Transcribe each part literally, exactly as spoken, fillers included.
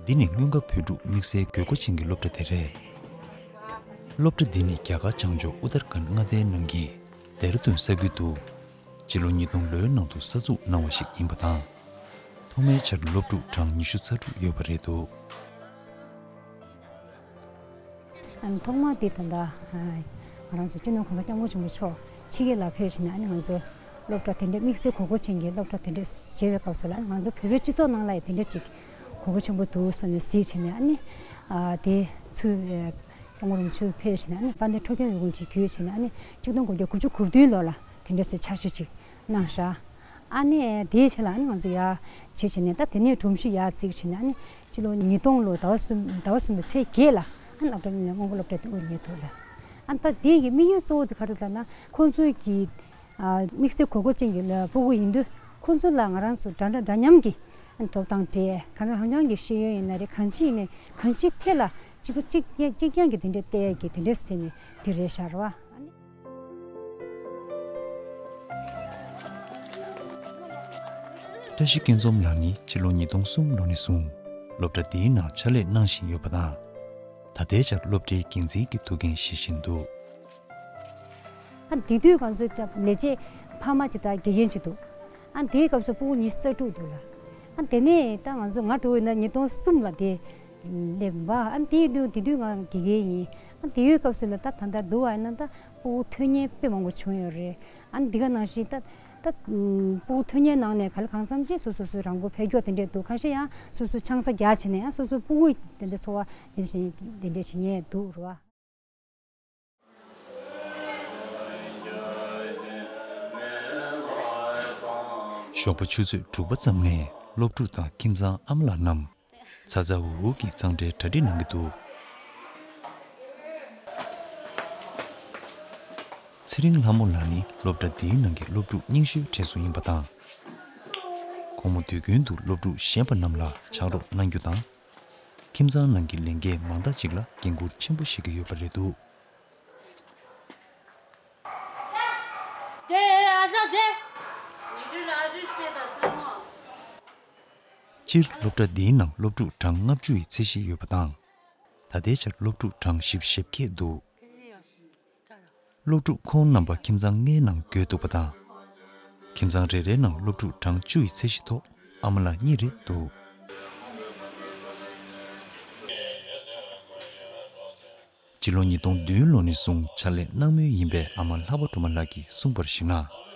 འདི་ནི་སྔོན་ཁ་བོད་ཕྲུག་དམིགས་བསལ་དགོས་མཁོ་ཅན་གྱི་སློབ་གྲྭ་དེ་རེད། སློབ་གྲྭ་འདི་ནི་རྒྱ་གར་བྱང་ཕྱོགས་ཨུ་ཏར་ཁཱན་མངའ་སྡེའི་ནང་གི་ལྡེ་ར་ལྡུན་ས་ཁུལ་དུ་སྤྱི་ལོ་ཉིས་སྟོང་ལོའི་ནང་དུ་གསར་འཛུགས་གནང་བ་ཞིག་ཡིན་པ་དང་། ཐོག་མའི་ཆར་སློབ་ཕྲུག་གྲངས་ཉི་ཤུ་རྩ་དྲུག་ཡོད་པ་རེད་འདུག། ཨ་ནི་ཐོག་མ་དེ་ད་ལྟ་ང་རང་ཚོ་སྤྱི་ནོར་༸གོང་ས་༸སྐྱབས་མགོན་ཆེན་པོ་མཆོག་ཕྱི་རྒྱལ་ལ་ཕེབས་བྱས་ནས། ཨ་ནི་ང་ཚོ་སློབ་གྲྭ་དེ་འདྲའི་དམིགས་བསལ་དགོས་མཁོ་ཅན་གྱི་སློབ་གྲྭ་དེ་འདྲ་མཇལ་བའི་སྐབས་སུ་ལ། ང་ཚོ་བོད་པའི་སྤྱི་ཚོགས་ནང་ལ་ཡང་དེ་འདྲ་ཅིག་དགོས་མཁོ་ཆེན་པོ་འདུག་བསམ་ནས་གཟིགས་བྱས་ནས། ཨ་ནི་ཨ་དེ་ཚུར་༸སྐྱབས་མགོན་རིན་པོ་ཆེ་ཕེབས་བྱས་ནས། ཨ་ནི་དཔལ་ལྡན་འཕྲོད་བསྟེན་འོས་སྐུ་བརྒྱུད་བྱས་ནས། ཨ་ནི་གཅིག་སྟོང་དགུ་བརྒྱ་དགུ་བཅུ་གོ་བདུན་ལོ་ལ་དེ་འདྲ་སེ་འཆར་གཞི་ཅིག་གནང་ཤག། ཨ་ནི་དེའི་རྗེས་ལ་ཨ་ནི་ང་ཚོ་ཡར་བྱས་བྱས་ནས། ད་དེ་ནས་སྒྲོམ་གཞི་ཡར་བརྩིགས་བྱས་ནས། ཨ་ནི་སྤྱི་ལོ་ཉིས་སྟོང་ལོ་ཟླ་བ་གསུམ་ཟླ་བ་གསུམ་པའི་ཚེས་བརྒྱད་ལ་ཨ་ནི་སློབ་གྲྭ་ནས་སྔོན་འགོག་སློབ་གྲྭ་དེ་དངོས་གནས་ཐུག་ལ། ཨ་ནི་ད་དེ་གི་དམིགས་ཡུལ་གཙོ་བོ་དེ་ག་རེ་ལབ་ན། ཁོང་ཚོའི་གི་ཨ་དམིགས་བསལ་དགོས་མཁོ་ཅན་གྱི་ལ་སྤུ་གུ་ཡིན་དུས། ཁོང་ཚོ་ལ་ང་རང་ཚོ་འདྲ་འདྲ་འདྲ་མཉམ་གྱི་ཨ་ནི་ཐོབ་ཐང་སྤྲད། ག་རེ་ཧང་ཅང་གི་ཤེས་ཡོན་ཡིན་ན་རེད། གང་ཅི་ཡིན་ནའི་གང་ཅིའི་ཐད་ལ་གཅིག་པ་གཅིག་རྐྱང་གཅིག་རྐྱང་གི་དེ་འདྲའི་སྟེར་ཡ་གི་དེ་འདྲའི་ཟེར་ནས་དེ་རེད་ཤག་རེད་བ། བཀྲ་ཤིས་སྐྱིད་འཛོམས་ལགས་ནི་ཕྱི་ལོ་ཉིས་སྟོང་གསུམ་ལོ་ནས་བཟུང་སློབ་གྲྭ་འདིའི་ནང་ཕྱག་ལས་གནང་བཞིན་ཡོད་པ་དང་། ད་ལྟའི་ཆར་སློབ་གྲྭའི་འགན་འཛིན་གྱི་ཐུགས་འགན་བཞེས་བཞིན་འདུག། ཨ་དེ་དུས་ང་ཚོའི་ལས་བྱེད་ཕ་མ་ཅིག་དང་དགེ་རྒན་ཅིག་འདུག། ཨ་དེའི་སྐབས་སུ་སྤུ་གུ་ཉི་ཤུ་རྩ་དྲུག་འདུག་ལ། ཨ་དེ་ནས་ད་ང་ཚོ་ང་འགྲོ་བའི་ན་ཉིས་སྟོང་གསུམ་ལ་དེ་སླེབས་པ། ཨ་དེའི་དུས་དེ་དུས་ང་དགེ་རྒན་ཡིན། ཨ་དེའི་སྐབས་སུ་ལ་ད་ད་ལྟ་འདུག་བ་ཡིན་ན་ད་སྤུ་གུ་ཐོན་མཁན་དཔེ་མང་པོ་བྱུང་ཡོད་རེད། ཨ་འདི་ག་ནང་བཞིན་ད་ད་སྤུ་གུ་ཐོན་མཁན་ནང་ནས་ག་ལ་གང་འཚམ་ཅིག་སོ་སོ་སོ་རང་མགོ་འཕེར་རྒྱུ་དེ་འདྲས་འདུག། ཁ་ཤས་ཡང་སོ་སོ་ཆང་ས་རྒྱག་བྱས་ནས་ཡང་སོ་སོ་སྤུ་གུ་དེ་འདྲས་འཚོ་བ་དེ་འདྲས་བྱེད་མཁན་འདུག་རེད་བ། ཞོགས་པ་ཆུ་ཚོད་དྲུག་པ་ཙམ་ནས་སློབ་ཕྲུག་དང་ཁྱིམ་ཚང་ཨ་མ་ལགས་རྣམས་ཚ་ཚ་འུར་འུར་གྱིས་གཙང་སྦྲའི་གྲ་སྒྲིག་གནང་གི་འདུག། ཚེ་རིང་ལྷ་མོ་ལགས་ནི་སློབ་གྲྭ་འདིའི་ནང་གི་སློབ་ཕྲུག་རྙིང་ཤོས་གྲས་སུ་ཡིན་པ་དང་། ཁོང་མོ་དུས་རྒྱུན་དུ་སློབ་ཕྲུག་གཞན་པ་རྣམས་ལ་ཕྱག་རོགས་གནང་རྒྱུ་དང་། ཁྱིམ་ཚང་ནང་གི་ལས་འགན་མང་དག་ཅིག་ལ་འགན་འཁུར་ཆེན་པོ་བཞེས་ཀྱི་ཡོད་པ་རེད་འདུག། སྤྱིར་སློབ་གྲྭ་འདིའི་ནང་སློབ་ཕྲུག་གྲངས་ལྔ་བཅུ་ཡི་ཚད་གཞི་ཡོད་པ་དང་། ད་ལྟའི་ཆར་སློབ་ཕྲུག་གྲངས་བཞི་བཅུ་ཞེ་བརྒྱད་འདུག། སློབ་ཕྲུག་ཁོང་རྣམ་པ་ཁྱིམ་ཚང་ལྔའི་ནང་འགོས་འདུག་པ་དང་། ཁྱིམ་ཚང་རེ་རེའི་ནང་སློབ་ཕྲུག་གྲངས་བཅུ་ཡི་ཚད་གཞི་ཐོག་ཨ་མ་ལགས་གཉིས་རེ་འདུག། སྤྱི་ལོ་ཉིས་སྟོང་བདུན་ལོ་ནས་བཟུང་ཕྱག་ལས་གནང་མུས་ཡིན་པའི་ཨ་མ་ལྷག་པ་སྒྲོལ་མ་ལགས་ཀྱིས་གསུངས་པར་གཞིགས་ན།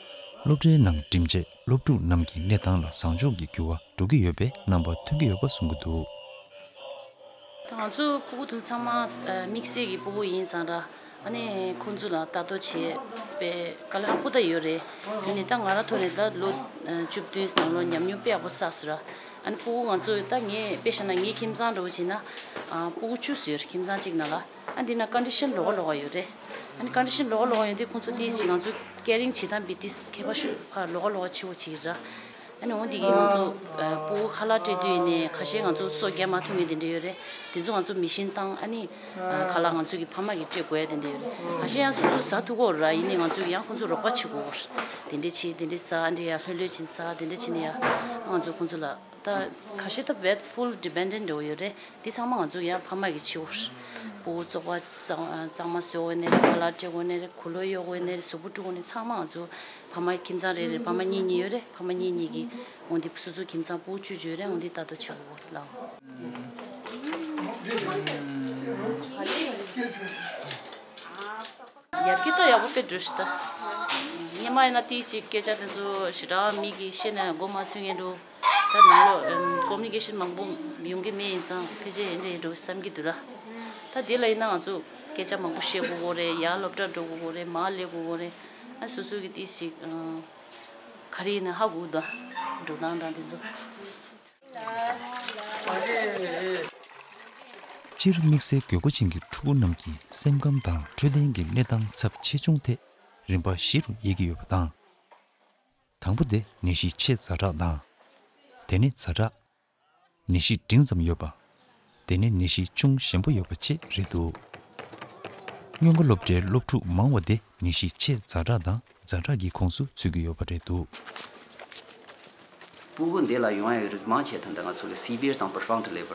སློབ་གྲྭའི་ནང་འགྲིམ་རྗེས་སློབ་ཕྲུག་རྣམས་ཀྱི་གནས་སྟངས་ལ་བཟང་ཕྱོགས་ཀྱི་འགྱུར་བ་འགྲོ་གི་ཡོད་པའི་རྣམ་པ་ཐོན་གྱི་ཡོད་པ་གསུང་གི་འདུག། ད་ང་ཚོ་སྤུ་གུ་དེ་ཚང་མ་དམིགས་བསལ་གྱི་སྤུ་གུ་ཡིན་ཙང་ར། ཨ་ནི་ཁོང་ཚོ་ལ་ལྟ་རྟོག་བྱེད་པའི་དཀའ་ལས་ཁག་པོ་ད་ཡོད་རེད། ཡིན་ནའི་ད་ང་རང་ཐོག་ནས་ད་ལོ་བཅུ་བདུན་ནང་ལོ་ཉམས་མྱོང་དཔེ་ཡག་པོ་བསགས་སོང་ར། ཨ་ནི་སྤུ་གུ་ང་ཚོ་ད་ངས་དཔེ་བཞག་ན་ངའི་ཁྱིམ་ཚང་འདྲ་བོ་བྱས་ན་སྤུ་གུ་བཅུ་ཙམ་ཡོད་རེད། ཁྱིམ་ཚང་གཅིག་ནང་ལ། ཨ་འདི་ན་ཀོན་ཌི་ཤན་ལོགས་ཀ་ལོགས་ཀ་ཡོད་རེད། ཨ་ནི་ཀོན་ཌི་ཤན་ལོགས་ཀ་ལོགས་ཀ་ཡོད་དུས་ཁོང་ཚོ་ཏིས་ཅིག་ང་ཚོ་ཀེ་རིང་བྱེད་སྟངས་འདི་ཏིས་ཁྱད་པར་ཤུགས་ཕར་ལོགས་ཀ་ལོགས་ཀ་ཆེ་བོ་ཅིག་ར། ཨ་ནི་འོ་འདི་གིས་ང་ཚོ་སྤུ་གུ་ཁ་ལག་སྤྲད་དུས་ཡིན་ནའི་ཁ་ཤས་ང་ཚོ་སོ་བརྒྱབ་མ་ཐུབ་མཁན་དེ་འདྲ་ཡོད་རེད། དེ་ཚོ་ང་ཚོ་མི་ཤིན་བཏང་། ཨ་ནི་ཁ་ལག་ང་ཚོ་གི་ཕ་མ་གིས་སྤྲད་དགོས་ཡ་དེ་འདྲ་ཡོད་རེད། ཁ་ཤས་ཡང་སོ་སོ་ཟ་ཐུབ་ཀྱི་ཡོད་རེད། ཡིན་ནའི་ང་ཚོ་ཡང་ཁོང་ཚོ་རོགས་པ་བྱེད་དགོས་རེད། དེ་འདྲ་བྱེད། དེ་འདྲ་ཟ། ཨ་འདྲ་ཡ་ལྷོད་ལྷོད་བྱས་ཟ། དེ་འདྲ་བྱས་ནས་ཡ་ང་ཚོ་ཁོང་ཚོ་ལ། ད་ཁ་ཤས་ད་བེད་ཕུལ་ཌི་པེན་ཌེན་ཊི་འདྲ་བོ་ཡོད་རེད། འདི་ཚང་མ་ང་ཚོ་ཡང་ཕ་མ་གིས་བྱེད་དགོས་རེད། སྤུ་གུ་བཙོག་པ་གཙང་གཙང་མ་བཟོ་དགོས་ནའི་རེད། ཁ་ལག་སྤྲད་དགོས་ནའི་རེད། གོས་ལོག་གཡོག་དགོས་ནའི་རེད། གཟུགས་པོ་བཀྲུ་དགོས་ནའི་ཚང་མ་ང་ཚོ་ཕ་མ། ཁྱིམ་ཚང་རེ་རེར་ཕ་མ་གཉིས་གཉིས་ཡོད་རེད། ཕ་མ་གཉིས་གཉིས་ཀྱིས་འོ་འདི་སོ་སོའི་ཁྱིམ་ཚང་སྤུ་གུ་བཅུ་བཅུ་ཡོད་རེད། འོ་འདི་ལྟ་རྟོག་བྱེད་དགོས་ལ། ཡར་རྒྱས་ད་ཡག་པོ་དཔེ་འགྲོ་ཤི་ད། སྔོན་མ་ཡིན་ན་ཏིས་ཅིག་སྐད་ཆ་དེ་ཚོ་ཞེ་དྲག་མི་གིས་བཤད་ནས་མགོ་མ་ཚོས་མཁན་འདྲ་བོ། ད་ནང་ལོགས་ཨམ་ཀོ་མུ་ནི་ཀེ་ཤན་མང་པོ་ཡོང་གི་མེད། ཡིན་ཙང་ཕལ་ཆེར་ཡིན་འདྲ་ཡིན་འགྲོ་བསམ་གྱི་འདུག་ར། ད་དེ་ལ་ཡིན་ན་ང་ཚོ་སྐད་ཆ་མང་པོ་བཤད་དགོས་ཀྱི་རེད། ཡར་སློབ་གྲྭ་འགྲོ་དགོས་ཀྱི་རེད། མར་སླེབས་དགོས་ཀྱི་རེད། ཨ་སོ་སོ་གི་ཏིས་ཅིག་ཨ་ ག་རེ་ཡིན་ན་ཧ་གོ་འདུག་འགྲོ་སྟངས་དང་དེ་ཚོ། སྤྱིར་དམིགས་བསལ་དགོས་མཁོ་ཅན་གྱི་ཕྲུ་གུ་རྣམས་ཀྱི་སེམས་ཁམས་དང་འཕྲོད་བསྟེན་གྱི་གནས་སྟངས་ཚབས་ཆེ་ཆུང་ཐད་རིམ་པ་བཞི་རུ་དབྱེ་གི་ཡོད་པ་དང་། དང་པོ་དེ་ནད་གཞི་ཆེས་ཛ་དྲག་དང་། དེ་ནས་ཛ་དྲག་ནད་གཞི་འབྲིང་ཙམ་ཡོད་པ། དེ་ནས་ནད་གཞི་ཅུང་ཞན་པོ་ཡོད་པ་བཅས་རེད་འདུག་སྔོན་འགོག་སློབ་གྲྭའི་སློབ་ཕྲུག་མང་བ་དེ་ནད་གཞི་ཆེས་ཛ་དྲག་དང་ཛ་དྲག་གི་ཁོངས་སུ་ཚུད་ཀྱི་ཡོད་པ་རེད་འདུག་སྤུ་གུ་འདི་ལ་ཡོང་ཡའི་རིགས་མང་ཆེ་ཐོན་ཏེ་ང་ཚོ་གི་སི་བི་ཡར་དང་པོ་རོ་ཕོན་ཊལ་ལོབ།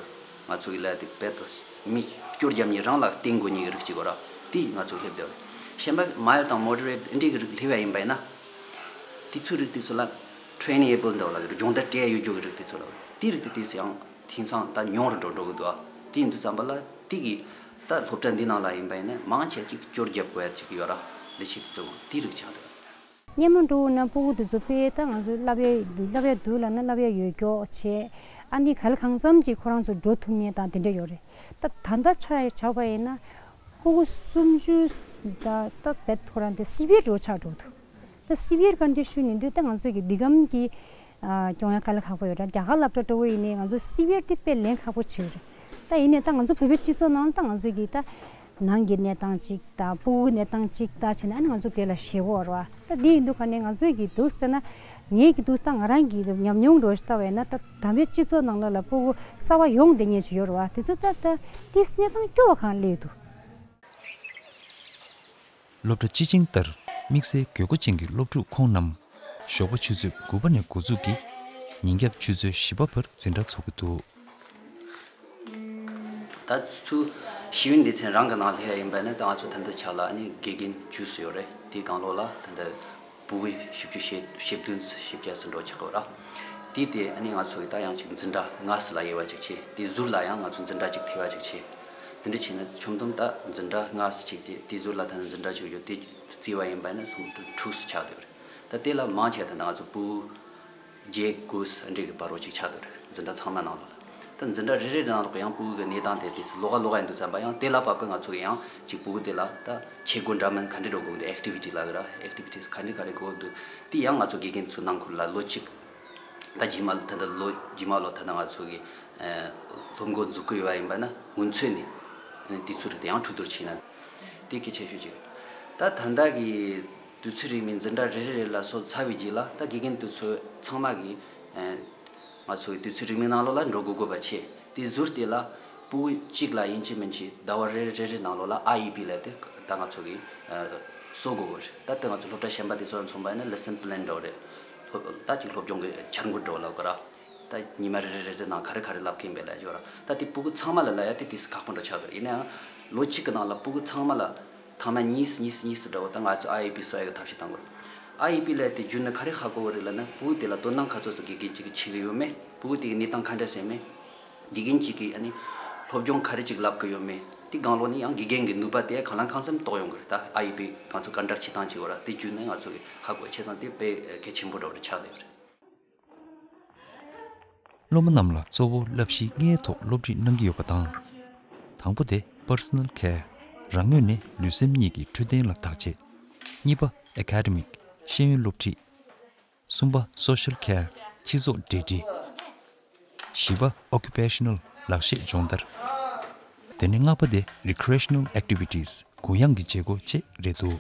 ང་ཚོ་གི་ལ་དེ་དཔེ་དེ་མི་སྐྱོར་རྒྱབ་ནས་རང་ལ་བརྟེན་དགོས་ནི་གི་རིགས་གཅིག་གོ་ར། དེ་ང་ཚོ་སླེབས་བསྡད་པ་རེད། གཞན་པ་མའིལ་དང་མོ་ཌི་རེཊ་འདི་འདྲའི་གི་རིགས་སླེབས་པ་ཡིན་པ་ཡིན་ན། དེ་ཚོའི་རིགས་དེ་ཚོ་ལ་ཊི་རེན་ཨེ་བལ་འདྲ་བོ་ལ་སྦྱོང་བརྡར་སྤྲད་ཡ་ཡོད་རྒྱུ་གི་རིགས་དེ་ཚོ་ལ། དེའི་རིགས་དེ་དེ་ཚོ་ཡང་དེང་སང་ད་ཉུང་རུ་འགྲོ་འགྲོ་གི་འདུག་ཨ། དེ་ཡིན་དུས་ཙམ་པ་ལ་དེ་གི་ད་སློབ་གྲྭ་འདི་ནང་ལ་ཡིན་པ་ཡིན་ན་མང་ཆེ་ཅིག་སྐྱོར་རྒྱབ་དགོས་ཡ་ཅིག་ཡོད་ར། ལས་བྱེད་དེ་ཚོ་དེའི་རིགས་ཆགས་འདུག་སྔོན་མ་འགྲོ་ན་སྤུ་གུ་དེ་ཚོ་དཔེ་ད་ང་ཚོ་བསླབ་ཡ་བསླབ་ཡ་འདུག་ལབ་ན་བསླབ་ཡ་ཡོད་སྐྱོ་བྱས། ཨ་ནི་ག་ལ་གང་འཚམ་ཅིག་ཁོ་རང་ཚོ་འགྲོ་ཐུབ་མཁན་དང་དེ་འདྲ་ཡོད་རེད། ད་ད་ལྟ་ཆ་ཆགས་པ་ཡིན་ན་སྤུ་གུ་སུམ་ཅུ་ད་ད་བེད་ཁོ་རང་དེ་སི་བི་ཡར་འགྲོ་ཆགས་འགྲོ་འདུག་ད་སི་བི་ཡར་ཀོན་ཌི་ཤན་ཡིན་དུས་ད་ང་ཚོ་གི་འདི་གམ་གི་ཨ་སྐྱོང་ཡ་དཀའ་ལས་ཁག་པོ་ཡོད་ར། རྒྱ་གར་སློབ་གྲྭ་འགྲོ་བ་ཡིན་ནའི་ང་ཚོ་སི་བི་ཡར་དེ་དཔེ་ལེན་ཁག་པོ་བྱེད་རེད། ད་ཡིན་ནའི་ད་ང་ཚོ་བོད་པའི་སྤྱི་ཚོགས་ནང་ད་ང་ཚོ་གི་ད་ནང་གི་གནས་སྟངས་གཅིག་ད་སྤུ་གུ་གནས་སྟངས་གཅིག་ད་བྱས་ནས་ཨ་ནི་ང་ཚོ་དེ་ལ་ཞེད་པོ་ར་བ། ད་འདི་ཡིན་དུས་ག་ནས་ང་ཚོ་གི་འདུག་ཟེར་ན་ངེད་ཀྱི་འདུག་ད་ང་རང་གི་ཉམས་མྱོང་འགྲོ་ལྟ་བས་ན་ད་དམ་པའི་སྤྱི་ཚོགས་ནང་ལོགས་ལ་སྤུ་གུ་གསར་བ་ཡོང་བསྡད་མཁན་ཅིག་ཡོད་ར་བ། དེ་ཚོ་ད་ད་དེ་གནས་སྟངས་སྐྱོ་བ་གང་སླེབས་འདུག་སློབ་གྲྭ་སྤྱི་ཆིངས་ལྟར་དམིགས་བསལ་དགོས་མཁོ་ཅན་གྱི་སློབ་ཕྲུག་ཁོང་རྣམས་ཞོགས་པ་ཆུ་ཚོད་དགུ་པ་ནས་འགོ་འཛུགས་ཀྱིས་ཉིན་རྒྱབ་ཆུ་ཚོད་བཞི་པ་བར་འཛིན་གྲྭ་ཚོགས་ཀྱི་འདུག་ད་ཚུ་ཤེས་ཡོན་སྡེ་ཚན་རང་གི་ནང་སླེབས་ཡ་ཡིན་པ་ནི་ད་ང་ཚོ་ད་ལྟ་ཆ་ལ་ནི་དགེ་རྒན་བཅུ་ཙམ་ཡོད་རེད། དེའི་སྒང་ལོགས་ལ་ད་ལྟ་སྤུ་གུ་བཞི་བཅུ་ཞེ་ཞེ་བདུན་ཙམ་ཞེ་བརྒྱད་ཙམ་འགྲོ་ཆགས་ཀྱི་ཡོད་ར། དེ་དེ་ཨ་ནི་ང་ཚོ་གི་ད་ཡང་ཅིག་འཛིན་གྲྭ་ལྔ་ཙམ་ལ་དབྱེ་བ་ཅིག་ཕྱེ། དེ་ཟུར་ལ་ཡང་ང་ཚོ་འཛིན་གྲྭ་གཅིག་ཐེ་བ་ཅིག་ཕྱེ། དེ་འདྲ་བྱས་ན་ཆུང་དུམ་ད་འཛིན་གྲྭ་ལྔ་ཙམ་ཅིག་དེ་དེ་ཟུར་ལ་ད་ནི་འཛིན་གྲྭ་ཅིག་ཡོད། དེ་བརྩིས་པ་ཡིན་པ་ན་སུམ་ཅུ་དྲུག་ཙམ་ཆགས་བསྡད་ཡོད་རེད། ད་དེ་ལ་མང་ཆེ་ད་ནི་ང་ཚོ་སྤུ་གུ་བརྒྱད་དགུ་ཙམ་འདྲ་གི་བར་རོ་ཅིག་ཆགས་བསྡད་ཡོད་རེད། འཛིན་གྲྭ་ཚང་མ་ནང་ལོགས་ལ། ད་འཛིན་གྲྭ་རེ་རེ་རེ་ནང་ལོགས་ཀྱི་ཡང་སྤུ་གུ་གི་གནས་སྟངས་དེ་དེ་ལོགས་ཀ་ལོགས་ཀ་ཡིན་དུས་ཙམ་པ་ཡང་དེ་ལ་བབ་ཀ་ང་ཚོ་གི་ཡང་ཅིག་སྤུ་གུ་དེ་ལ་ད་བྱེད་སྒོ་འདྲ་མིན་ག་འདྲ་འགྲོ་དགོས་འདུག་ཨེག་ཊི་བི་ཊི་ལབ་ཀྱི་ར། ཨེག་ཊི་བི་ཊི་ག་འདྲ་ག་རེ་དགོས་འདུག་དེ་ཡང་ང་ཚོ་དགེ་རྒན་ཚོ་ནང་ཁུལ་ལ་ལོ་གཅིག་ད་རྗེས་མ་ད་ལྟ་ལོ་རྗེས་མ་ལོ་ད་ལྟ་ང་ཚོ་གི་ཨ་སློབ་འགོ་འཛུགས་ཀྱི་ཡོད་པ་ཡིན་པ་ན་སྔོན་ཚུད་ནས་ཨ་ནི་དུས་ཚོད་རིགས་དེ་ཡང་གྲོས་བསྡུར་བྱས་ན་དེ་གལ་ཆེ་ཤོས་ཅིག་ད་ད་ལྟ་གི་དུས་ཚོད་རིང་མོའི་འཛིན་གྲྭ་རེ་རེ་རེ་ལ་སོ་ཚར་བའི་རྗེས་ལ་ད་དགེ་རྒན་དེ་ཚོ་ཚང་མ་གི་ཨ་ང་ཚོ་གི་དུས་ཚོད་རིང་མོའི་ནང་ལོགས་ལ་འགྲོ་དགོས་དགོས་པ་ཆེ། དེ་ཟུར་དེ་ལ་སྤུ་གུ་གཅིག་ལ་ཡིན་གཅིག་མིན་གཅིག་ཟླ་བ་རེ་རེ་རེ་རེ་ནང་ལོགས་ལ་ཨའི་ཨི་པི་ལབ་དེ་ད་ང་ཚོ་གི་ཨ་བཟོ་དགོས་ཀྱི་རེད། ད་ལྟ་ང་ཚོ་སློབ་གྲྭ་གཞན་པ་དེ་ཚོ་མཚོན་པ་ཡིན་ན་ལེ་སན་པི་ལན་འདྲ་བོ་རེད། སློབ་ད་ཅིག་སློབ་སྦྱོང་གི་འཆར་འགོད་འདྲ་བོ་ལབ་དགོས་ར། ད་ཉི་མ་རེ་རེ་རེ་རེ་ནང་ག་རེ་ག་རེ་ལབ་མཁན་པས་ལབ་ཀྱི་ཡོད་ར། ད་དེ་སྤུ་གུ་ཚང་མ་ལ་ལབ་ཡ་དེ་དུས་སུ་ཁག་པོ་འདྲ་ཆགས་འདུག་ཡིན་ན་ཡང་ལོ་གཅིག་གི་ནང་ལ་སྤུ་གུ་ཚང་མ་ལ་ཐེངས་མ་གཉིས་གཉིས་གཉིས་འདྲ་བོ་ད་ང་ཚོ་ཨའི་ཨི་པི་བཟོ་ཡ་གི་ཐབས་ཤེས་གཏང་དགོས་རེད། ཨའི་ཨི་པི་ལབ་དེ་བརྒྱུད་ནས་ག་རེ་ཧ་གོ་གི་རེད་ལབ་ན་སྤུ་གུ་དེ་ལ་དོ་སྣང་ག་ཚོད་ཙམ་དགེ་རྒན་གཅིག་གིས་བྱེད་ཀྱི་ཡོད་མེད། སྤུ་གུ་དེ་གི་གནས་སྟངས་ག་འདྲ་ཟེར་མེད། དགེ་རྒན་གཅིག་གིས་ཨ་ནི་སློབ་སྦྱོང་ག་རེ་ཅིག་ལབ་ཀྱི་ཡོད་མེད། དེ་སྒང་ལོགས་ནས་ཡང་དགེ་རྒན་གྱི་ནུས་པ་དེ་གང་ལ་གང་འཚམ་རྟོགས་ཡོང་གི་རེད། ད་ཨའི་ཨི་པི་ང་ཚོ་ག་འདྲ་བྱེད་སྟངས་བྱེད་དགོས་ར་དེ་བརྒྱུད་ནས་ང་ཚོ་གི་ཧ་གོ་བྱས་ཙང་དེ་དཔེ་གལ་ཆེན་པོ་འདྲ་བོ་རེད་ཆགས་བསྡད་ཡོད་རེད། སློབ་མ་རྣམས་ལ་གཙོ་བོ་བསླབ་གཞི་ལྔའི་ཐོག་སློབ་ཁྲིད་གནང་གི་ཡོད་པ་དང་། དང་པོ་དེ་པར་སོ་ནལ་ཁེར། རང་ངོས་ནས་ལུས་སེམས་གཉིས་ཀྱི་འཕྲོད་བསྟེན་ལ་བརྟག་དཔྱད། གཉིས་པ་ཨེ་ཀ་ཌེ་མིག་ཤེས་ཡོན་སློབ་ཁྲིད། གསུམ་པ་སོ་ཤལ་ཁེར་སྤྱི་ཚོགས་འབྲེལ་འདྲིས། བཞི་པ་ཨོ་ཀུ་པེ་ཤ་ནལ་ལག་ཤེས་སྦྱོང་བརྡར། དེ་ནས་ལྔ་པ་དེ་རི་ཀི་རེ་ཤ་ནལ་ཨེག་ཊི་བི་ཊི་སི་གུ་ཡངས་ཀྱི་བྱེད་སྒོ་བཅས་རེད་འདུག་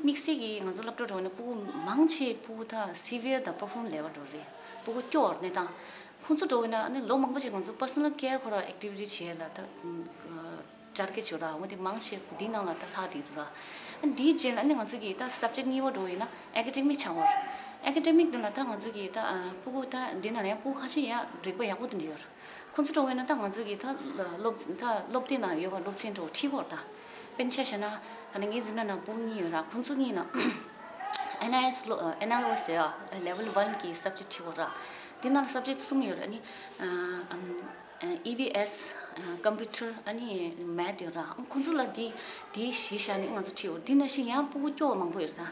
དམིགས་བསལ་གྱིས་ང་ཚོ་སློབ་གྲྭ་འགྲོ་བ་ན་སྤུ་གུ་མང་ཆེ་སྤུ་གུ་ད་སི་བི་ཡར་དང་པར་ཕོམ་ལེ་ཝལ་འགྲོ་རེད། སྤུ་གུ་སྐྱོ་བར་གནས་སྟངས། ཁོང་ཚོ་འགྲོ་བ་ན་ཨ་ནི་ལོ་མང་པོ་ཞིག་ང་ཚོ་པར་སོ་ནལ་ཁེར་ཁོ་ར་ཨེག་ཊི་བི་ཊི་བྱས་ལ་ད། བཅར་གྱི་བྱོས་ར། འོ་དེ་མང་ཆེ་འདིའི་ནང་ལ་ད་ལྷག་བསྡད་འདུག་ར། ཨ་འདིའི་རྗེས་ལ་ནི་ང་ཚོ་གི་ད་སབ་ཇེག་གཉིས་པ་འགྲོ་ཡིན་ན་ཨེ་ཀ་ཌེ་མིག་ཆགས་པ་རེད། ཨེ་ཀ་ཌེ་མིག་འདི་ལ་ད་ང་ཚོ་གི་ད་ཨ་སྤུ་གུ་ད་འདི་ནང་ལ་ཡང་སྤུ་གུ་ཁ་ཤས་ཡ་རིག་པ་ཡག་པོ་དེ་འདྲ་ཡོད་རེད། ཁོང་ཚོ་འགྲོ་བས་ན་ད་ང་ཚོ་གི་ད་སློབ་ད་སློབ་དེབ་ནང་ཡོད་པ་སློབ་ཚན་འགྲོ་ཁྲིད་གོ་ར། ད་དཔེར་ན་ཆ་བཞག་ན་ད་ནི་ངའི་འཛིན་གྲྭ་ནང་སྤུ་གུ་གཉིས་ཡོད་ར། ཁོང་ཚོ་གཉིས་ན་ཨེན་ཨའི་ཨེས་སློབ་ཨེན་ཨའི་ཨོ་ཟེར་ཡ་ལེ་ཝལ་ཝན་གི་སབ་ཇེག་ཁྲིད་གོ་ར། འདི་ནང་ལ་སབ་ཇེག་གསུམ་ཡོད་ར། ཨ་ནི་ཨ་ཨམ། ཨི་བི་ཨེས། ཀམ་པུ་ཊར། ཨ་ནི་མེཐ་ཡོད་ར། ཁོང་ཚོ་ལ་འདི་འདི་གཞི་བཞག་ནས་ང་ཚོ་ཁྲིད་ཡོད། འདི་ནང་བཞིན་ཡང་སྤུ་གུ་སྐྱོ་བ་མང་པོ་ཡོད་རེད་ད།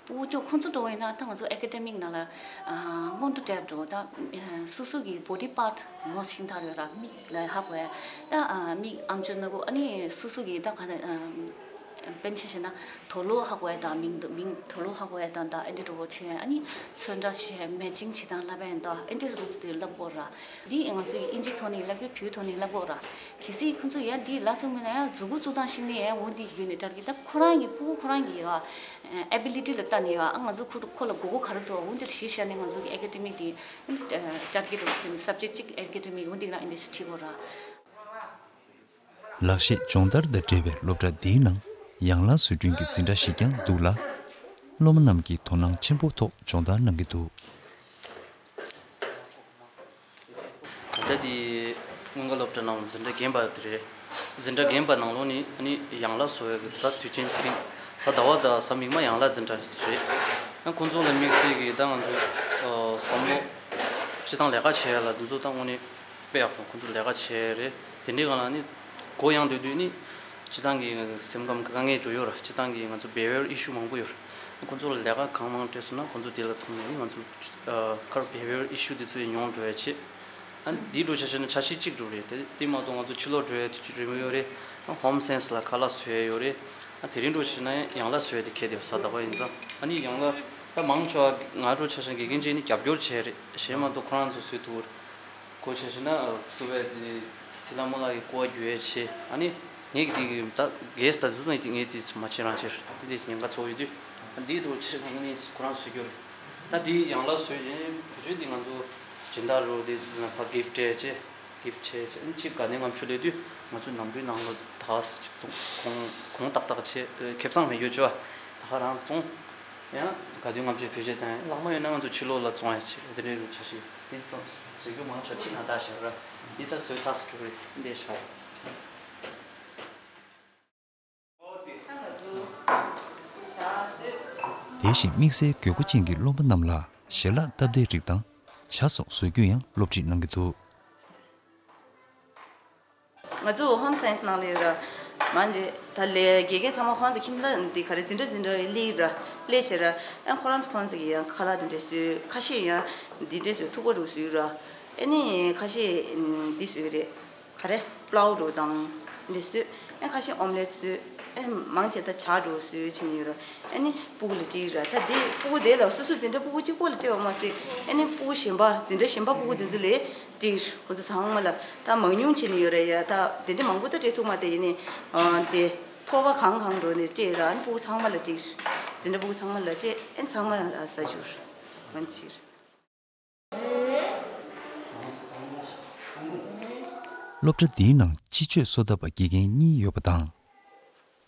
སྤུ་གུ་སྐྱོ་ཁོང་ཚོ་འགྲོ་བ་ཡིན་ན་ད་ང་ཚོ་ཨེ་ཀ་ཌེ་མིག་ནང་ལ་ཨ་སྔོན་འགྲོ་འགྲོ་ད་སོ་སོ་གི་བོ་ཌི་པཱརཊ་ངོ་ཤེས་ཐར་ཡོད་ར། མིག་ལ་ཧ་གོ་ཡ་ད་ཨ་མིག་ཨམ་ཅོག་སྣ་ཁུག་ཨ་ནི་སོ་སོ་གི་ད་ག་ད་ཨ་ དཔེར་ཆ་བཞག་ན་དོ་ལོ་ཧ་གོ་ཡ་དང་མིང་དོ་མིང་དོ་ལོ་ཧ་གོ་ཡ་དང་ད་ཨེ་འདྲ་འགྲོ་བྱེད་ཨ་ནི་ཚོན་ཁྲ་བྱེད་མེ་ཅིང་བྱེད་སྟངས་བསླབ་ཡ་དང་ཨེ་འདྲ་རུ་དེ་བསླབ་དགོས་ར། འདི་ང་ཚོ་ཡི་ཨིན་ཇི་ཐོག་ནས་བསླབ་ཀྱི་བོད་ཐོག་ནས་བསླབ་དགོས་ར། གལ་སྲིད་ཁོང་ཚོ་ཡ་འདི་ལ་ཚང་མ་ན་ཡ་མཛུ་གུ་བཙུགས་སྟངས་ཤེས་ནས་ཡ་འོ་འདི་ཡོད་ནས་དྲ་གི་ད་ཁོ་རང་གི་སྤུ་གུ་ཁོ་རང་གི་ཡ་ཨེ་བི་ལི་ཊི་ལ་ལྟ་ནས་ཡ་ཨ་ང་ཚོ་ཁོ་ཁོ་ལ་དགོས་མཁོ་ག་རེ་འདུག་འོ་འདི་ལ་གཞི་བཞག་ནས་ང་ཚོ་གི་ཨེ་ཀ་ཌེ་མི་འདི་ཨ་ནི་དྲ་གི་རུ་སེམས་སབ་ཇེག་གཅིག་ཨེ་ཀ་ཌེ་མི་འོ་འདི་ལ་ཨ་འདྲ་ཞིག་ཁྲིད་དགོས་ར། ལག་ཤེས་སྦྱོང་བརྡར་དང་འབྲེལ་བའི་སློབ་གྲྭ་འདིའི་ནང་ཡང་ལག་བཟོ་སྐྲུན་གྱི་འཛིན་གྲྭ་ཞིག་ཀྱང་འདུག་ལ། སློབ་མ་རྣམས་ཀྱིས་དོ་སྣང་ཆེན་པོའི་ཐོག་སྦྱོང་བརྡར་གནང་གི་འདུག་ད་དེ་སྔོན་འགྲོ་སློབ་གྲྭ་ནང་འཛིན་གྲྭ་རྒན་པ་དེ་རེད། འཛིན་གྲྭ་རྒན་པ་ནང་ལོགས་ནས་ཨ་ནི་ཡང་ལག་བཟོ་བའི་ད་དུས་ཆེན་དེ་རིང་གཟའ་ཟླ་བ་དང་གཟའ་མིག་དམར་ཡང་ལག་འཛིན་གྲྭ་རེད། ཨ་ཁོང་ཚོ་ལ་དམིགས་བསལ་གྱི་ད་ང་ཚོ་བསམ་བློ་སྤྱི་བཏང་ལས་ཀ་བྱེད་ཡ་ལ་འདི་ཚོ་ད་དངོས་གནས་དཔེ་ཡག་པོ་ཁོང་ཚོ་ལས་ཀ་བྱས་རེད། དེ་འདྲའི་སྒང་ལ་ནི་སྒོ་ཡང་སྡོད་དུས་ནི་སྤྱི་བཏང་གི་སེམས་ཁམས་དཀའ་ངལ་འགྲོ་ཡོད་ར། སྤྱི་བཏང་གི་ང་ཚོ་བྷི་ཧེ་ཝི་ཡར་ཨི་ཤུ་མང་པོ་ཡོད་ར། ཁོང་ཚོ་ལ་ལས་ཀ་གང་མང་སྤྲད་སོང་ན་ཁོང་ཚོ་དེ་ལ་ཐུག་ནས་ནི་ང་ཚོ་ཁར་བྷི་ཧེ་ཝི་ཡར་ཨི་ཤུ་དེ་ཚོ་ཡང་ཉུང་འགྲོ་ཡ་ཆེད། ཨ་འདི་འགྲོ་ཆ་བཞག་ན་འཆར་གཞི་གཅིག་འགྲོ་རེད། དེ་དེ་མ་གཏོགས་ང་ཚོ་ཕྱི་ལོགས་འགྲོ་ཡ་དུས་ཚོད་རིང་པོ་ཡོད་རེད། ཨ་ཧོམ་སའེན་སི་ལ་ཁ་ལག་བཟོ་ཡ་ཡོད་རེད། ཨ་དེ་རིང་འགྲོ་བྱས་ན་ཡང་ལག་བཟོ་ཡ་དེ་གལ་ཏེ་གཟའ་ཟླ་བ་ཡིན་ཙང་ཨ་ནི་ཡང་ལག་ད་མང་ཆེ་བ་ང་འགྲོ་ཆ་བཞག་ན་དགེ་རྒན་བྱས་ནས་རྒྱབ་སྐྱོར་བྱས་རེད། གཞན་མ་གཏོགས་ཁོ་རང་ཚོ་བཟོས་ཐུབ་རེད། གོ་ཆ་བཞག་ན་ལྟོ་བའི་དེ་ཚི་ལ་མོ་ལགས་ཀྱི་ཀོ་བ་རྒྱུ་ཡས་ཆེ་ཨ་ནི་ངས་ཀྱི་དེ་ད་གེས་ད་དུ་ནས་ངས་དེ་མ་བྱེད་རང་བྱེད་དེ་དེ་ཉེན་ཁ་ཚོགས་ཡོད་དུས་ཨ་འདི་དུ་ཆེ་ཁོང་ནས་ཁོ་རང་བཟོས་རྒྱུ་རེད། ད་དེ་ཡང་ལག་བཟོས་རྗེས་བུ་ཆུ་དེ་ང་ཚོ་སྦྱིན་བདག་རོ་དེ་ཚོ་ན་ཕ་གིཕ་སྤྲད་ཆེ་གིཕ་ཆེ་ཆེ་ཨ་ནི་ཅིག་དགའ་ལྡན་ལྔ་མཆོད་ལས་དུས་ང་ཚོ་ནམ་རྒྱུན་ནང་ལོ་ད་ཅིག་བཙོང་གོང་གོང་ཏག་ཏག་ཆེ་ཁེ་བཟང་མེད་རྒྱུ་ཆེ་བ་ད་ཧ་རང་བཙོང་། ཡང་དགའ་སྟོན་ལྔ་མཆོད་བེད་སྤྱོད་བཏང་ཡང་ལྷག་མ་ཡོད་ན་ང་ཚོ་ཕྱི་ལོགས་ལ་བཙོང་ཡ་ཆེད་དེ་འདྲའི་རུ་ཆ་ཤས་དེ་ཚོ་བཟོ་རྒྱུ་མང་ཆ་ཆེ་ན་ད་ཞེས་ར་འདི་ད་བཟོས་ཚར་སི་ཀྲུ་རེད་འདི་ཤ། དེ་བཞིན་དམིགས་བསལ་དགོས་མཁོ་ཅན་གྱི་སློབ་མ་རྣམས་ལ་ཞལ་ལག་སྟབས་བདེའི་རིགས་དང་ཇ་སོགས་བཟོ་རྒྱུ་ཡང་སློབ་ཁྲིད་གནང་གི་འདུག་ང་ཚོ་ཧོམ་སའེན་སི་ནང་ལ་ཡོད་ར། མང་ཆེ་ད་ལས་དགེ་རྒན་ཚང་མ་ཁོང་ཚོ་ཁྱིམ་ཚང་འདི་ག་རེ་འཛིན་གྲྭ་འཛིན་གྲྭ་སླེབས་ར་སླེབས་བྱས་ར། ཨ་ཁོ་རང་ཚོ་ཁོང་ཚོ་གི་ཡང་ཁ་ལག་འདི་འདྲས་བཟོས་ཁ་ཤས་ཡང་འདི་འདྲས་བཟོས་ཐུག་པ་རུ་བཟོས་ར། ཨ་ནི་ཁ་ཤས་འདི་བཟོས་རེད། ག་རེ་པླའོ་རུ་དང་འདི་བཟོས་ཨ་ཁ་ཤས་ཨོམ་ལེ་ཊི་བཟོས་ཨ་མང་ཆེ་ད་ཇ་རུ་བཟོས་བྱས་ནས་ཡོད་ར། ཨ་ནི་སྤུ་གུ་ལ་སྤྲད་ར། ད་འདི་སྤུ་གུ་དེ་ལ་སོ་སོ་འཛིན་གྲྭ་སྤུ་གུ་གཅིག་པོ་ལ་སྤྲད་པ་མ་ཟད་ཨ་ནི་སྤུ་གུ་གཞན་པ་འཛིན་གྲྭ་གཞན་པ་སྤུ་གུ་དེ་ཚོ་ལ་སྤྲད་ཁོ་ཚོ་ཚང་མ་ལ་ད་མང་ཉུང་བྱས་ནས་ཡོད་རེད་ཡ། ད་དེ་འདྲ་མང་པོ་ད་སྤྲད་ཐུབ་མ་དེ་ཡིན་ནི་དེ་ཕོར་པ་གང་གང་འགྲོ་ནས་སྤྲད་ར། ཨ་ནི་སྤུ་གུ་ཚང་མ་ལ་སྤྲད། འཛིན་གྲྭ་སྤུ་གུ་ཚང་མ་ལ་སྤྲད། ཨ་ནི་ཚང་མ་ལ་ཟ་རྒྱུ་ཨ་ནི་ཕྱིར། སློབ་གྲྭ་འདིའི་ནང་སྤྱི་སྤྱོད་བཟོ་ལྟ་བ་དགེ་རྒན་གཉིས་ཡོད་པ་དང་།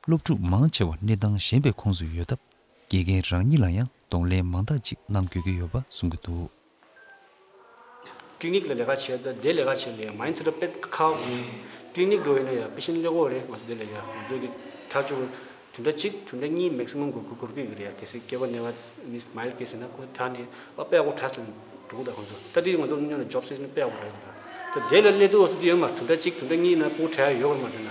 སློབ་ཕྲུག་མང་ཆེ་བ་གནས་སྟངས་ཞན་པའི་ཁོངས་སུ་ཡོད་སྟབས་དགེ་རྒན་རང་ཉིད་ལ་ཡང་གདོང་ལེན་མང་དག་ཅིག་གནང་དགོས་ཀྱི་ཡོད་པ་གསུང་གི་འདུག་ཀི་ལི་ནིག་ལ་ལས་ཀ་བྱས་ད་དེ་ལས་ཀ་བྱས་ལས་མ་ཡིན་ཚེ་ད་དཔེ་ཁག་ཀི་ལི་ནིག་འགྲོ་ཡིན་ན་ཡང་པེ་ཤན་སླེབས་ཀྱི་ཡོད་རེད། ང་ཚོ་དེ་ལ་ཡང་ང་ཚོ་གི་ཁྲག་སྦྱོར་བདུན་ཕྲག་གཅིག་བདུན་ཕྲག་གཉིས་མེག་སི་མམ་འགོར་འགོར་གྱི་ཡོད་རེད་ཡ། གལ་སྲིད་སྐྱེ་བ་ནས་བ་མི་མའིལ་ཌི་ཀེ་སི་ཡིན་ན་ཁོ་དྲག་ནས་ཨ་དཔེ་ཡག་པོ་དྲག་སོང་འགྲོ་གི་ད་ཁོང་ཚོ་ད་དེ་ང་ཚོ་སྔོན་ལ་ཇོབ་སི་ལེག་ཤན་དཔེ་ཡག་པོ་རག་གི་འདུག་ད་དེ་ལ་སླེབས་དུས་འོ་ཚོ་དེ་ཡོད་མ་བདུན་ཕྲག་གཅིག་བདུན་ཕྲག་གཉིས་ཡིན་ན་སྤུ་གུ་དྲག་ཡ་ཡོད་གི་མ་རེད་ན།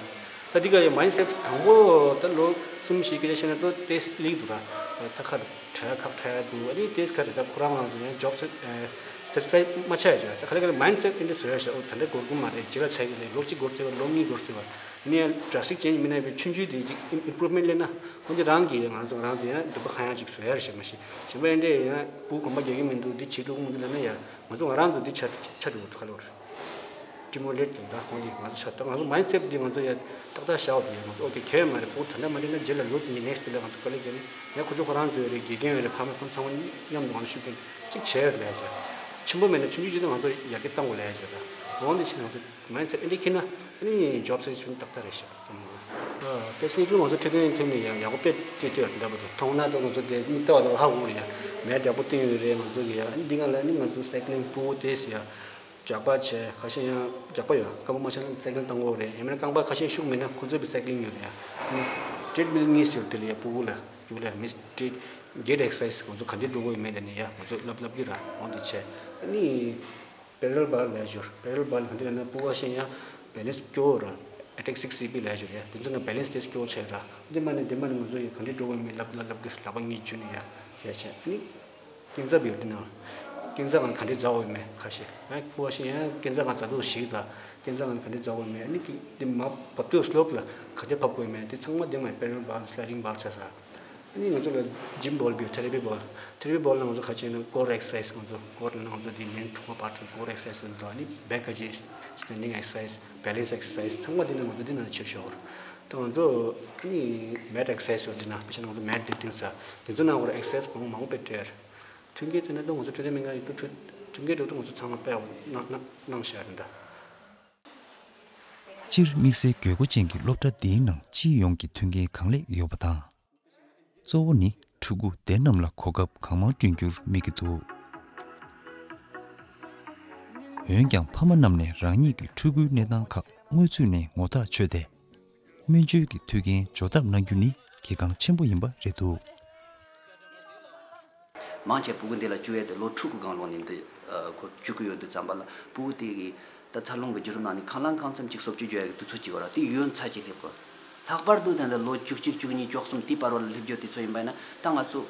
ད་དེ་ག་ཡ་མ་ཡིན་ཚེ་དང་པོ་ད་ལོ་གསུམ་བཞི་སྐད་ཆ་བཤད་ན་ཏོ་ཏེ་སི་ཊི་སླེབས་འདུག་ར། ད་ཁ་དྲག་ཁག་དྲག་འདུག་ཨ་ནི་ཏེ་སི་ཊི་ཁ་དེ་ད་ཁོ་རང་རང་ཚོ་ཡང་ཇོབ་སེ་ཊི་སི་ཕའི་མ་ཆགས་ཡ་ཅིག་ད་ཁ་ལ་ཁ་ལ་མའིན་ཌི་སེ་ཊི་འདི་འདྲ་བཟོ་ཡ་ཤག་འོ་ད་འདྲ་འགོར་གི་མ་རེད། རྗེས་ལ་ཆགས་ཀྱི་རེད། ལོ་གཅིག་འགོར་ཚེ་བ་ལོ་གཉིས་འགོར་ཚེ་བ་ཡིན་ན་ཡང་ཌ་ར་སི་ཊིག་ཅེན་ཇི་མིན་ན་བའི་ཆུང་ཆུང་དེ་ཅིག་ཨིམ་པུ་རུབ་མེན་ཊི་སླེབས་ན་འོ་འདི་རང་གིས་ང་རང་ཚོ་ང་རང་ཚོ་ཡང་འདོད་པ་ཁ་ཡ་ཅིག་བཟོ་ཡ་རེད་ཤག་མ་གཞི་གཞན་པ་ཡིན་འདྲ་ཡང་སྤུ་གུ་གོམ་པ་རྒྱག་གི་མི་འདུག་འདི་བྱེད་ཐུབ་ཀྱི་མི་འདུག་ལབ་ན་ཡ་ང་ཚོ་ང་རང་ཚོ་འདི་ཆ་ཆ་འགྲོ་གི་འདུག་ཁ་ལོར། ཊི་མོ་ལེ་ཊི་དང་ད་འོ་འདི་ང་ཚོ་ཆ་ད་ང་ཚོ་མའིན་ཌི་སེ་ཊི་འདི་ང་ཚོ་ཡ་ཏག་ཏག་བཞག་འོ་འདི་ང་ཚོ་ཨོ་ཁེ་གལ་མ་རེད། སྤུ་གུ་ད་ལྟ་མ་འགྲིག་ན་རྗེས་ལ་ལོ་གཉིས་ནེག་སི་ཊི་ལ་ང་ཚོ་དཀའ་ལས་རྒྱག་ནས་ཡ་ཁོ་ཚོ་ཁོ་རང་ཚོ་ཡོད་རེད། དགེ་རྒན་ཡོད་རེད། ཕ་མ་ཁོང་ཚང་མ་མཉམ་དུ་ང་ཚོ་ཤུགས་རྐྱེན་གཅིག་བྱས་ཡོད་ལས་བྱས། ཆེན་པོ་མེད་ན་ཆུང་ཆུང་ཅིག་ད་ང་ཚོ་ཡར་རྒྱས་གཏང་དགོས་ལས་བྱས། ད་འོ་འདི་ཕྱིན་ང་ཚོ་མའིན་ཌི་སེ་ཊི་ཨེ་འདྲ་ཁྱེར་ན་ཨ་ནི་ཇོབ་སེར་ཆི་ཏག་ཏག་རེད་ཤག་བསམ་གི་འདུག་ཨ་ཕེ་སི་ལི་ཊི་ང་ཚོ་འཕྲོད་བསྟེན་ཐོན་ནས་ཡང་ཡག་པོ་དཔེ་སྤྲད་སྤྲད་ཡོད་འདྲ་པོ་འདུག་མཐོང་ན་ད་ང་ཚོ་དེ་མིག་ལྟ་བ་དང་ཧ་གོ་རེད་ཡ། མེ་འདྲ་པོ་བཏིང་ཡོད་རེད། ང་ཚོ་གི་ཡ་ཨ་ནི་འདི་ག་ལ་ཨ་ནི་ང་ཚོ་སའི་ཀི་ལིང་སྤུ་གུ་དེ་ཡ་ཇག་པ་བྱས་ཁ་ཤས་ཡང་ཇག་པ་ཡོད་རྐང་པ་མ་ཆགས་ན་སའི་ཀི་ལིང་བཏང་དགོས་རེད། ཡང་མིན་ན་རྐང་པ་ཁ་ཤས་ཤུགས་མེད་ན་ཁོ་ཚོས་བི་སའི་ཀི་ལིང་ཡོད་རེད་ཡ། ཨ་ནི་ཊི་རེཌ་མིལ་གཉིས་ཡོད་དེ་ལ་ཡ་སྤུ་གུ་ལ་རྒྱུག་ལ་མི་ཊི་རེཌ་གེཊ་ཨེག་སར་སའི་ཛི་ང་ཚོ་ག་འདྲས་འགྲོ་དགོས་ཡོད་མེད་དེ་ནི་ཡ་ང་ཚོ་ལབ་ལབ་ཀྱི་ར། འོ་འདི་བྱས་ཨ་ནི། པེ་ར་ལེལ་བྷར་ལབ་ཡ་ཅིག་ཡོད་རེད། པེ་ར་ལེལ་བྷར་ལབ་ན་འདི་ལབ་ན་སྤུ་གུ་ཤེས་ཡ་བེ་ལེན་སི་སྐྱོ་བོ་ར། ཨེ་ཊེག་སིག་སི་སི་པི་ལབ་ཡ་ཅིག་ཡོད་རེད། འདི་ཚོ་ན་བེ་ལེན་སི་དེ་སྐྱོ་བོ་ཆགས་ར། འདི་མ་ནི་འདི་མ་ནི་ང་ཚོ་ཡི་ག་འདྲས་འགྲོ་དགོས་མིན་ལབ་ལབ་ལབ་གི་ལག་པ་གཉིས་འཇུས་ནས་ཡ་དེ་བྱས་ཨ་ནི་སྐྱིན་ཚབ་ཡོད་འདི་ན། སྐས་འཛེག་སྒང་ག་འདྲས་འཛེག་དགོས་མེད་ཁ་ཤས། ཨ་ཁུ་བ་ཤི་ཡང་སྐས་འཛེག་སྒང་འཛེག་དུས་ཤིག་ལ་སྐས་འཛེག་སྒང་ག་འདྲས་འཛེག་དགོས་མེད། ཨ་ནི་དེ་མ་བབས་དུས་སི་ལོབ་ལ་ག་འདྲས་བབས་དགོས་མེད། དེ་ཚང་མ་དེ་ང་པེ་ར་ལལ་པར་སི་ལའི་ཌིང་པར་བྱས་ས། ཨ་ནི་ང་ཚོ་ལ་ཇིམ་བོལ་བིའུ་ཐེ་ར་པི་བོལ། ཐེ་ར་པི་བོལ་ལ་ང་ཚོ་ག་ཅི་ན་ཀོར་ཨེག་སར་སའི་ཛི། ང་ཚོ་ཀོར་ལ་ང་ཚོ་དེ་མེན་ཐོག་མ་པར་ཊི་ཀོར་ཨེག་སར་སའི་ཛི་འདུག་ཨ་ནི་བེག་ག་ཅི་སི་ཊེན་ཌིང་ཨེག་སར་སའི་ཛི། བེ་ལེན་སི་ཨེག་སར་སའི་ཛི། ཚང་མ་དེ་ནི་ང་ཚོ་དེ་ནང་ཆེ་ཤོས། ད་ང་ཚོ་ཨ་ནི་མེཊ་ཨེག་སར་སའི་ཛི་ཡོད་དེ་ན་དཔེ་ཆ་ང་ཚོ་མེཊ་ལིཕ་ཊིང་ཟེར་དེ་ཚོ་ནང་ཁོ་ར་ཨེག་སར་སའི་ཛི་མང་པོ་དཔེ་སྤྲད། མཐུན་རྐྱེན་དེ་ནི་ད་ང་ཚོ་འཕྲོད་བསྟེན་སྨན་ཁང་ཡོད་དུས་མཐུན་མཐུན་རྐྱེན་འགྲོ་དུས་ང་ཚོ་ཚང་མ་དཔེ་གནང་གནང་གནང་བཞག་རེད་ད། སྤྱིར་དམིགས་བསལ་དགོས་མཁོ་ཅན་གྱི་སློབ་གྲྭ་འདིའི་ནང་སྤྱི་ཡོངས་ཀྱི་མཐུན་རྐྱེན་གང་ལེགས་ཡོད་པ་དང་། གཙོ་བོ་ནི་ཕྲུ་གུ་དེ་རྣམས་ལ་གོ་སྐབས་གང་མང་བསྐྲུན་རྒྱུར་དམིགས་ཀྱི་འདུག་འོན་ཀྱང་ཕ་མ་རྣམས་ནས་རང་ཉིད་ཀྱི་ཕྲུ་གུའི་གནས་སྟངས་ཁག་སྔོན་ཚུད་ནས་ངོ་ཐག་ཆོད་དེ། སྨན་བཅོས་ཀྱི་མཐུན་རྐྱེན་སྦྱོར་ཐབས་གནང་རྒྱུ་ནི་གལ་འགངས་ཆེན་པོ་ཡིན་པ་རེད་འདུག་མང་ཆེ་ཕྲུ་གུ་འདི་ལ་བཅུག་ཡས་དེ་ལོ་དྲུག་གི་སྒང་ལོགས་ནས་འདི་ཁོ་བཅུག་གི་ཡོད་དུས་ཙམ་པ་ལ་ཕྲུ་གུ་དེ་གི་ད་འཚར་ལོངས་ཀྱི་བརྒྱུད་རིམ་ནང་ནས་གང་ལ་གང་འཚམ་ཅིག་བཟོ་བཅོས་བརྒྱབ་ཡག་གི་དུས་ཚོད་ཅིག་ཡོད་ར། དེ་ཡོན་ཚ་ཅིག་སླེབས་དགོས། ལྷག་པར་དུ་དེ་འདྲ་ལོ་བཅུ་གཅིག་བཅུ་གཉིས་བཅུ་གསུམ་དེའི་བར་བ་ལ་སླེབས་རྒྱུ་དེ་ཚོ་ཡིན་པ་ཡིན་ན། ད་ང་ཚོ་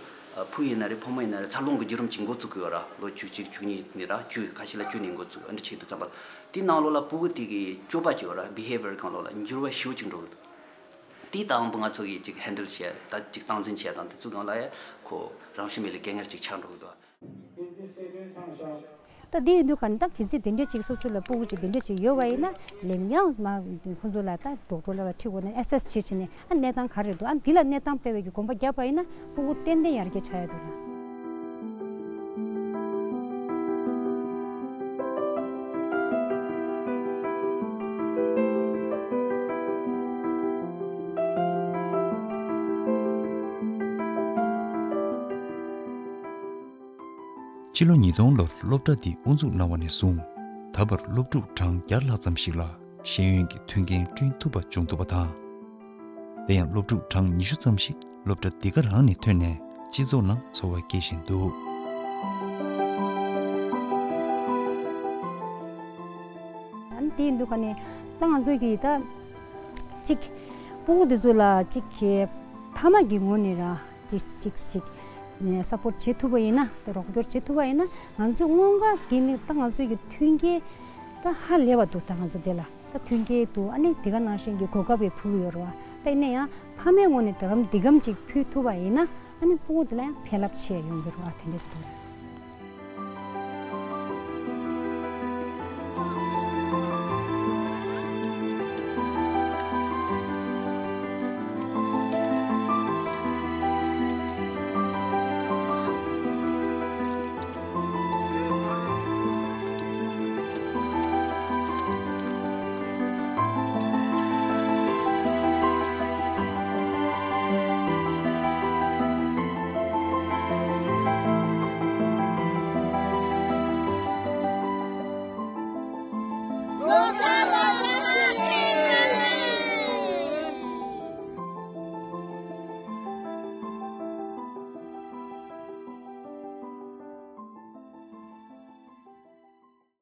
བུ་ཡིན་ན་རེད། བུ་མོ་ཡིན་ན་རེད། འཚར་ལོངས་ཀྱི་བརྒྱུད་རིམ་ཅིག་འགོ་བཙུགས་གི་ཡོད་ར། ལོ་བཅུ་གཅིག་བཅུ་གཉིས་ནས་ར་བཅུ་ཁ་ཤས་ལ་བཅུ་ནས་འགོ་བཙུགས། ཨ་འདྲ་བྱེད་དུས་ཙམ་པ་ལ་དེའི་ནང་ལོགས་ལ་ཕྲུ་གུ་དེ་གི་སྤྱོད་པ་ཅིག་ཡོད་ར། བྷི་ཧེ་བི་ཡར་སྒང་ལོགས་ལ་འགྱུར་བ་ཞེ་པོ་ཅིག་འགྲོ་གི་འདུག་དེའི་སྟེང་དུ་ང་ཚོ་གིས་ཅིག་ཧེན་ཌལ་བྱས། ད་ཅིག་སྟངས་འཛིན་བྱས་དང་དེ་ཚོའི་སྒང་ལ་ཡ་ཁོ་རང་བཞིན་མེད་ལ་དཀའ་ངལ་ཅིག་ཆགས་འགྲོ་གི་འདུག་ད་འདི་ཡིན་དུས་ག་ནི་ད་གལ་སྲིད་དེ་འདྲ་ཅིག་སོ་སོ་ལ་ཕྲུ་གུ་ཅིག་དེ་འདྲ་ཅིག་ཡོད་པ་ཡིན་ན། ལེམ་ཡང་མ་ཁོང་ཚོ་ལ་ད་ཌོག་ཊར་ལ་ཁྲིད་དགོས་ན་ཨེ་སེ་སི་བྱེད་བྱས་ནས། ཨ་གནས་སྟངས་ག་རེ་འདུག་ཨ་འདི་ལ་གནས་སྟངས་སྤེལ་བའི་གི་དགོངས་པ་བརྒྱབ་པ་ཡིན་ན་ཕྲུ་གུ་ཏན་ཏན་ཡར་རྒྱས་ཆགས་ཡ་འདུག་ལ། ཕྱི་ལོ་ཉིས་སྟོང་ལོར་སློབ་གྲྭ་འདི་དབུ་འཛུགས་གནང་བ་ནས་བཟུང་། ད་བར་སློབ་ཕྲུག་གྲངས་བརྒྱ་ལྷག་ཙམ་ཞིག་ལ་ཤེས་ཡོན་གྱི་མཐུན་རྐྱེན་བསྐྲུན་ཐུབ་པ་བྱུང་འདུག་པ་དང་། དེ་ཡང་སློབ་ཕྲུག་གྲངས་ཉི་ཤུ་ཙམ་ཞིག་སློབ་གྲྭ་འདི་ག་རང་ནས་ཐོན་ནས་སྤྱི་ཚོགས་ནང་འཚོ་བ་སྐྱེལ་བཞིན་འདུག་ཨ་ནི་དེ་ཡིན་དུས་ག་ནས་ད་ང་ཚོས་ཀྱིས་ད་གཅིག་ཕྲུ་གུ་འདི་ཚོ་ལ་གཅིག་གི་ཕ་མ་གི་ངོས་ནས་ར་གཅིག་གཅིག་གཅིག་ནས་སཔོར་ཊི་བྱེད་ཐུབ་པ་ཡིན་ན། དེ་རོགས་སྐྱོར་བྱེད་ཐུབ་པ་ཡིན་ན། ང་ཚོས་སྔོན་ཁ་གི་ནི་ད་ང་ཚོས་ཀྱི་མཐུན་རྐྱེན་ད་ཧ་ལས་པ་འདུག་ད་ང་ཚོ་དེ་ལ་ད་མཐུན་རྐྱེན་འདུག་ཨ་ནི་དེ་ག་ནང་བཞིན་གྱི་གོ་སྐབས་ཡང་ཕུལ་གྱི་ཡོད་རེད་བ། ད་ཡིན་ན་ཡང་ཕ་མའི་ངོས་ནས་དེ་གམ་འདི་གམ་ཅིག་ཕུལ་ཐུབ་པ་ཡིན་ན། ཨ་ནི་ཕྲུ་གུ་དེ་ལ་ཡང་ཕན་རླབས་ཆེ་ཡོང་གི་རེད་བ། དེ་འདྲ་ཞིག་འདུག